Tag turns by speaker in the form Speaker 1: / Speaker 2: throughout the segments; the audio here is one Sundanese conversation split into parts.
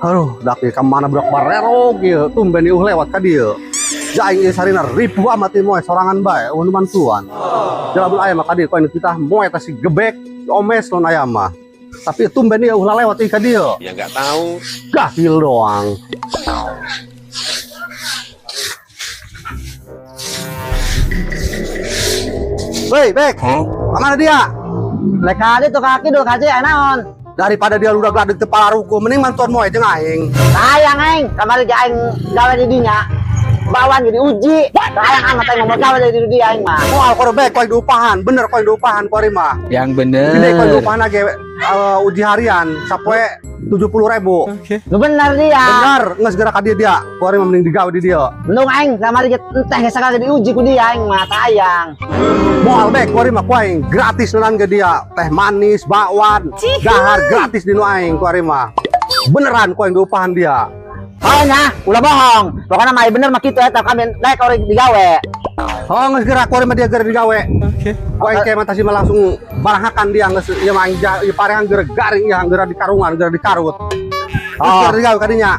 Speaker 1: Aduh, dak ka mana budak barerog ieu, tumben ieu lewat ka dieu. Ja aing ieu sarina ripuh amat ieu moe sorangan bae, euweuh nu mantuan. Ja lamun aya mah ka dieu ku aing kita moe teh si gebek, si omes lamun aya mah. Tapi tumben ieu ulah lewat ieu ka dieu.
Speaker 2: Ya nggak tahu.
Speaker 1: Gahil doang. Woi, Bek. Mana dia?
Speaker 3: Mereka itu kaki dulu kaji naon.
Speaker 1: Daripada dia udah geladek teu palaruku, mending mantuan moe jeung aing.
Speaker 3: Sayang aing, kamari ge aing gawe di dinya. Bawan jadi uji. Sayang amat aing mau gawe di dia aing mah.
Speaker 1: Moal kor bek koy diupahan, bener koy diupahan kori mah.
Speaker 4: Yang
Speaker 1: Gede koy
Speaker 4: bener.
Speaker 1: diupahan lagi uji harian sapoe 70.000.
Speaker 3: Lu bener dia.
Speaker 1: Bener, geus geura ka dieu dia. Kori mah mending digawe di dieu.
Speaker 3: Mendung aing kamari ge enteh ge sakali diuji ku dia aing mah sayang.
Speaker 1: Moal bek kori mah ku aing gratis nunan ke dia. Teh manis, bakwan, dahar gratis di nu aing kori mah. Beneran ku aing diupahan dia.
Speaker 3: Oh nya, ulah bohong. Pokoknya mah bener mah kitu eta kami daek orang digawe.
Speaker 1: Oh, geus geura kori mah dia geura digawe.
Speaker 4: Oke.
Speaker 1: Ku aing ke mah tasi mah langsung baranghakan dia geus ieu mah aing ieu parehan geura garing ieu geura di karungan, geura di karut. Geus
Speaker 3: Oh.
Speaker 1: geura digawe kadinya.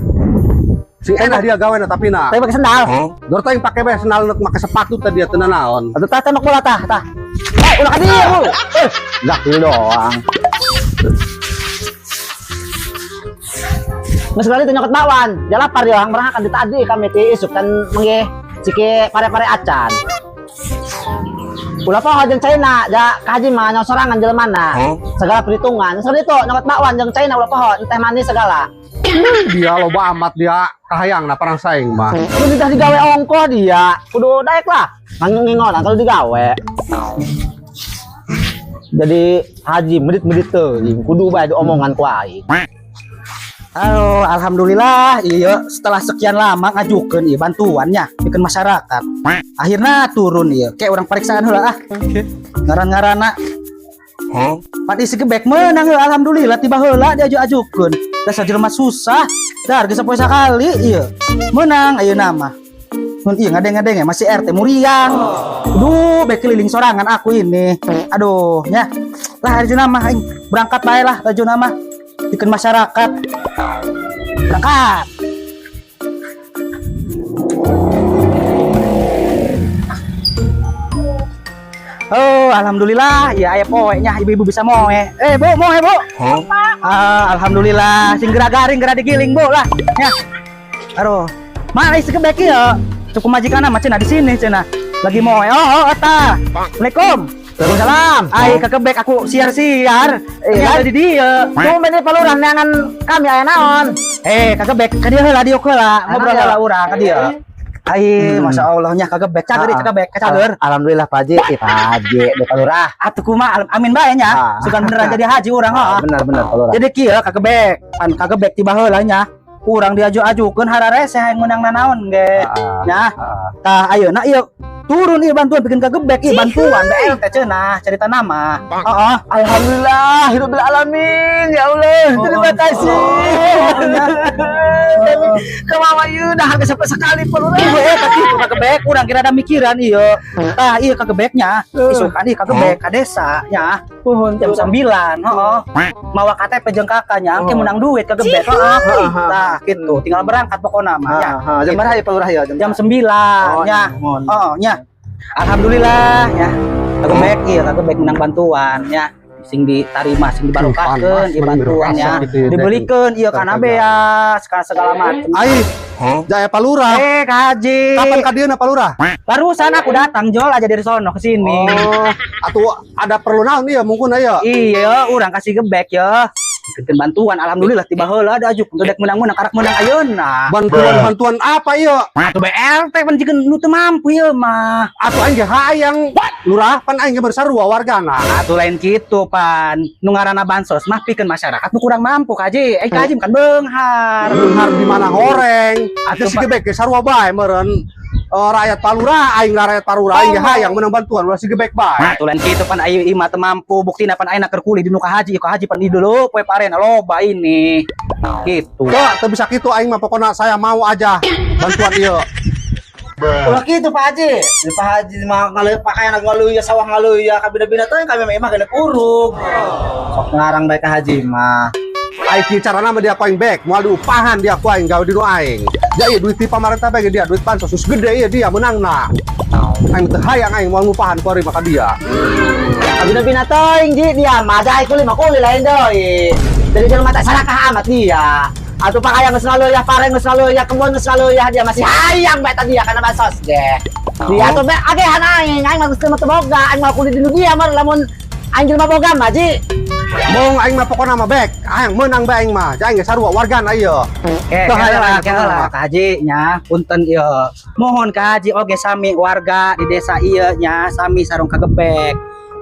Speaker 1: Sing enak dia gawe na tapi na.
Speaker 3: Tapi pakai sendal.
Speaker 1: Dor teh pake bae sendal nek make sepatu tadi dia teu naon.
Speaker 3: Atuh tah tembak bola tah tah. Eh, ulah ka dieu lu. Eh, gakil doang. Geus kali teu nyokot bakwan, dia lapar dia orang merahakan di tadi kami ti isuk kan mengge siki pare-pare acan. Ulah poho jeung China, da kaji mah nyawa sorangan jelema mana. Segala perhitungan. Geus itu nyokot bakwan jeung China ulah poho, teh manis segala.
Speaker 1: Dia loba amat dia kahayang na parang saing mah.
Speaker 3: Kudu dah digawe ongkoh dia. Kudu daek lah. Ngangingonan kalau digawe. Jadi haji medit-medit teuing kudu bae diomongan ku aing.
Speaker 5: Halo, alhamdulillah, iya setelah sekian lama ngajukeun iya bantuannya bikin masyarakat. Akhirnya turun iya, kayak orang periksaan heula ah.
Speaker 4: Oke.
Speaker 5: Ngaran-ngarana. Pan isi gebek menang heula, alhamdulillah tiba heula diaju-ajukeun. Dasar jelema susah. Dar geus sapoe sakali iya. Menang ayeuna mah. Mun iya ngadeng-ngadeng masih RT muriang. Aduh, bek keliling sorangan aku ini. Aduh, nya. Lah hari mah aing berangkat bae lah rajuna mah. Bikin masyarakat. Berangkat. Oh, alhamdulillah ya aya poe nya ibu-ibu bisa moe. Eh, Bu, moe, Bu. Ah, alhamdulillah sing geura garing geura digiling, Bu lah. Ya. Aduh. Mana isi kebek ya? Cukup majikan mah cenah di sini cenah. Lagi moe. Oh, oh, eta. Assalamualaikum.
Speaker 3: Waalaikumsalam.
Speaker 5: Ai kekebek aku siar-siar.
Speaker 3: Eh,
Speaker 5: Iya, ada di dieu.
Speaker 3: Tumben ieu palurah neangan kami aya naon?
Speaker 5: Eh, kagebek ka dieu heula diuk heula, ngobrol
Speaker 3: Aya
Speaker 5: heula urang ka dieu. Ai, masya Allah nya kagebek, cager
Speaker 3: Ah.
Speaker 5: cagebek, cager.
Speaker 3: Alhamdulillah Pak Haji, eh, Pak Haji, deh Pak Lurah.
Speaker 5: Atuh kumaha amin bae nya.
Speaker 3: Ah.
Speaker 5: Sugan beneran jadi haji urang heeh.
Speaker 3: Benar benar Pak Lurah.
Speaker 5: Jadi kieu kagebek, pan kagebek tiba heula nya. Urang diaju-ajukeun hararese hayang meunang nanaon ge. Nya. Tah ayeuna ieu turun ieu bantuan bikin kagebek ieu bantuan BLT cenah cerita nama. Heeh.
Speaker 3: Alhamdulillah, hidup alamin ya Allah. Terima kasih. Kami kemama ieu dah harga sampai sekali Pak Lurah.
Speaker 5: Ieu eta kitu kagebek urang kira ada mikiran ieu. Tah ieu kagebeknya isukan ieu kagebek ka desa nya.
Speaker 3: Pohon
Speaker 5: Jam 9, heeh. Mawa KTP jeung kakaknya, engke menang duit kagebek, heeh. Tah gitu, tinggal berangkat pokokna mah nya.
Speaker 3: Jam berapa ya Pak Lurah ya?
Speaker 5: Jam 9 nya. Oh, nya. Alhamdulillah ya. Kagebek ieu kagebek menang bantuan nya. Sing ditarima, sing dibarokahkeun ieu bantuan nya. Dibelikeun ieu kana beas, kana segala macam.
Speaker 1: Ai, Jaya Palurah.
Speaker 5: Eh, Kak Haji.
Speaker 1: Kapan ka dieu na Palurah?
Speaker 5: Barusan aku datang jol aja dari sono ke sini.
Speaker 1: Oh, atuh ada perlu naon ieu mungkin aya.
Speaker 5: Iya, urang kasih gebek ya. Ikeun bantuan, alhamdulillah tiba heula ada ajuk untuk dek menang-menang karak menang ayeuna.
Speaker 1: Bantuan-bantuan apa ieu?
Speaker 5: Atuh BLT pan jikeun nu teu mampu ieu mah.
Speaker 1: Atuh aing ge hayang lurah pan aing ge bersarua wargana.
Speaker 5: Atuh lain kitu pan. Nu ngaranna bansos mah pikeun masyarakat nu kurang mampu Ka Haji. Eh Ka Haji kan beunghar.
Speaker 1: Beunghar di mana horeng.
Speaker 5: Atuh,
Speaker 1: Atuh si gebek ge sarua bae meureun. Rakyat Palura aing rakyat Palura aing ge hayang menang bantuan ulah si gebek bae.
Speaker 5: Atuh lain kitu pan ayeuna imah teu mampu buktina pan ayeuna keur kuli di nu Ka Haji, Ka Haji pan di dulu poe parena loba ini. Gitu.
Speaker 1: Tuh, teu bisa kitu aing mah pokona saya mau aja bantuan ieu.
Speaker 3: Ulah kitu Pak Haji. Di Pak Haji mah ngaleuh pakaian ngaleuh ya sawah ngaleuh ya kabina-bina teh kami mah imah geuneuk urug. Sok ngarang bae ka Haji mah.
Speaker 1: Ai kieu carana mah dia ku aing bek, moal diupahan dia ku aing gawe di nu aing. Ya ieu duit ti pamarentah bae ge dia, duit bansos geus gede ieu dia meunangna. Aing teu hayang, aing moal ngupahan ku ari maka dia.
Speaker 3: Abi na teuing ji dia mah, da kuli mah kuli lain deui. Jadi jelema teh sarakah amat dia. Atuh pak hayang geus ngaleuya pare, geus ngaleuya kebon, geus ngaleuya, dia masih hayang bae tadi dia kana bansos ge. Dia tuh bae agehan aing, aing mah geus teu boga, aing mah kuli di nu dia mah lamun aing jelema boga mah, ji.
Speaker 1: Mong aing mah pokona mah bek, aing meunang bae aing mah. Ja aing ge sarua wargana ieu.
Speaker 5: Ke,
Speaker 1: Teu hayang
Speaker 5: lah,
Speaker 1: aing
Speaker 5: ke
Speaker 1: pokona
Speaker 5: lah,
Speaker 1: mah.
Speaker 5: Ka Haji nya, punten ieu. Mohon ka Haji oge sami warga di desa ieu nya, sami sareng kagebek.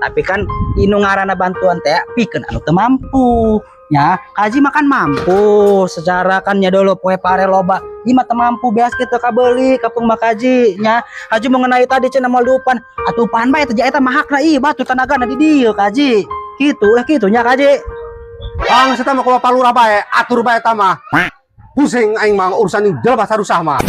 Speaker 5: Tapi kan inu ngaranna bantuan teh pikeun anu teu mampu. Ya, Ka Haji makan mampu secara kan nya dulu poe pare loba. Ieu mah teu mampu beas kitu kabeuli kampung mah Ka Haji nya. Haji mengenai tadi cenah moal diupan. Atuh upahan bae teh eta mah hakna ieu batu tanagana di dieu Ka Haji. Kitu lah kitu nya, Ka Haji.
Speaker 1: Ang eta mah kumaha palurah bae, atur bae eta mah. Pusing aing mah urusan jelema sarusah mah.